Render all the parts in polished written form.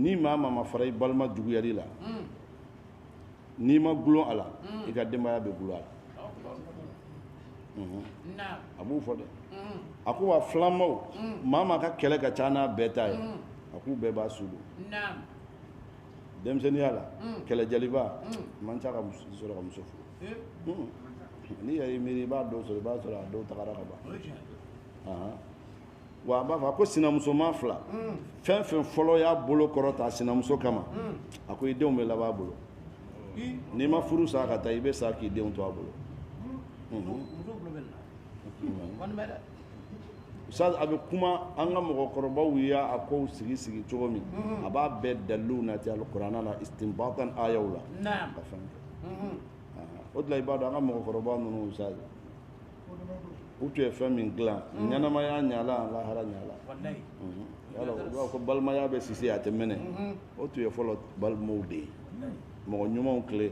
Ni maa maa ma fara i balima juguyali la, n'i ma gulon a la, i ka denbaya bɛ gulon a la. A b'o fɔ dɛ. A ko wa filanmaw, maa maa ka kɛlɛ ka ca n'a bɛɛ ta ye, a k'u bɛɛ b'a su don. Denmisɛnninya la, kɛlɛjaliba man ca ka sɔrɔ ka muso furu. N'i yɛrɛ y'i miiri, i b'a dɔw sɔrɔ, i b'a sɔrɔ a dɔw tagara ka ban. Wa a b'a fɔ ko sinamusoma fila, fɛn fɛn fɔlɔ y'a bolo kɔrɔta sinamuso kama, a ko i denw bɛ laban a bolo. N'i ma furu sa ka taa, i bɛ sa k'i denw to a bolo. Ustaz, a bɛ kuma an ka mɔgɔkɔrɔbaw y'a kow sigi sigi cogo min, a b'a bɛɛ daliluw nati alikuranɛ la, istinbatan ayaw la ka fɛn kɛ. O de la i b'a dɔn an ka mɔgɔkɔrɔba ninnu, Ustaz, u tun ye fɛn min dilan, ɲɛnamaya ɲala, lahara ɲala. Yala u b'a fɔ ko balimaya bɛ sisi, a tɛ mɛnɛ. O tun ye fɔlɔ balimaw de ye, mɔgɔ ɲumanw tile.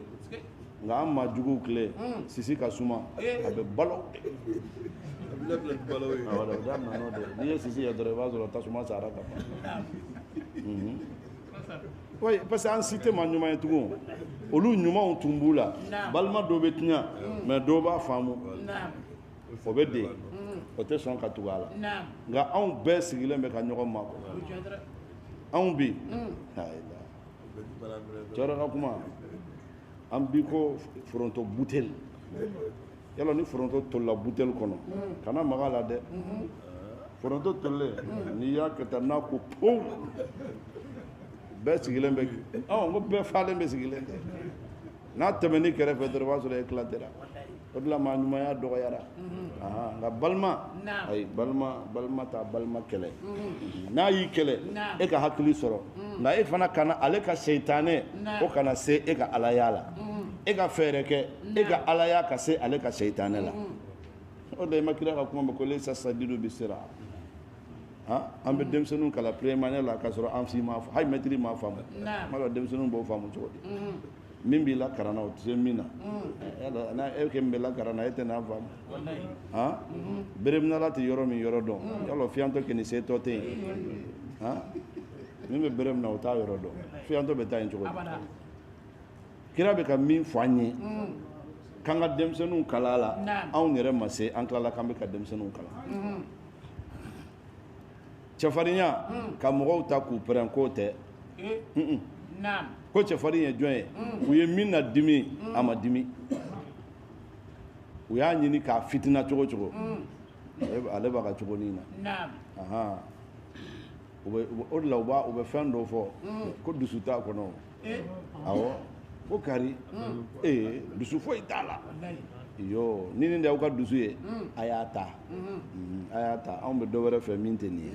Nka an maa juguw tile, sisi ka suma, a bɛ balo de. N'i ye sisi ye dɔrɔn, i b'a sɔrɔ tasuma sara ka ban. Oui, parce que an si tɛ maa ɲuman ye tugun. Olu ɲumanw tun b'u la. Balima dɔw bɛ tiɲɛ, mais dɔw b'a faamu, o bɛ den, o tɛ sɔn ka tugu a la. Nka anw bɛɛ sigilen bɛ ka ɲɔgɔn makɔnɔ. Anw bi cɛwɛrɛ ka kuma, an bi ko foronto buteli. Yala ni foronto tolila buteli kɔnɔ, kana maga a la dɛ. Foronto tolilen, n'i y'a kɛ tan, n'a ko pow, bɛɛ sigilen bɛ, ɔ n ko bɛɛ falen bɛ sigilen tɛ. N'a tɛmɛn'i kɛrɛfɛ dɔrɔn, i b'a sɔrɔ éclatera. O de la maa ɲumanya dɔgɔyara. Nka balima, ayi, balima, balima t'a balima kɛlɛ. N'a y'i kɛlɛ, e ka hakili sɔrɔ. Nka e fana kana ale ka seitanɛ o kana se e ka alaya la. E ka fɛɛrɛ kɛ e ka alaya ka se ale ka seitanɛ la. O de la i ma kira ka kuma mɛn ko laysa sadidu bisira. An bɛ denmisɛnninw kalan première la k'a sɔrɔ an si m'a fɔ, hali mɛtiri m'a faamu. N b'a dɔn denmisɛnninw b'o faamu cogo di. Min b'i la kalan na, o tɛ se min na. Yala n'a e kɛ min bɛ la kalan na, e tɛ n'a faamu. Bereminala tɛ yɔrɔ min yɔrɔ dɔn, yala fiyantɔ kɛ ni setɔ tɛ yen. Min bɛ bere minɛ, o t'a yɔrɔ dɔn, fiyantɔ bɛ taa yen cogo di? Kira bɛ ka min fɔ an ye k'an ka denmisɛnninw kalan a la, anw yɛrɛ ma se, an tilala k'an bɛ ka denmisɛnninw kalan. Cɛfarinya ka mɔgɔw ta k'u pɛrɛn, k'o tɛ. Ko cɛfarin ye jɔn ye? U ye min na dimi, a ma dimi. U y'a ɲini k'a fitina cogo cogo, ale b'a ka cogonin na. O de la u bɛ fɛn dɔ fɔ ko dusu t'a kɔnɔ. Awɔ, ko kari ee, dusu foyi t'a la. Yo, ni nin de y'aw ka dusu ye, a y'a ta, a y'a ta. Anw bɛ dɔ wɛrɛ fɛ min tɛ nin ye.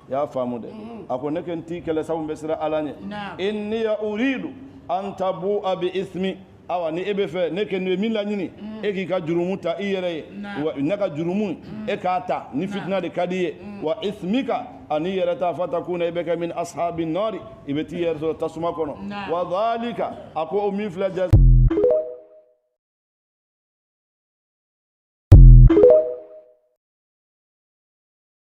I y'a faamu dɛ. A ko ne kɛ n t'i kɛlɛ sabu n bɛ siran Ala ɲɛ. Inni uridu an tabu'a bi ismi. Awa ni e bɛ fɛ ne kɛ nin min laɲini, e k'i ka jurumu ta i yɛrɛ ye, wa ne ka jurumu e k'a ta, ni fitina de ka di i ye, wa ismika ani yɛrɛ ta, fatakuna i bɛ kɛ min ashabi nari, i bɛ t'i yɛrɛ sɔrɔ tasuma kɔnɔ. Wa dhalika, a ko o min filɛ, jaza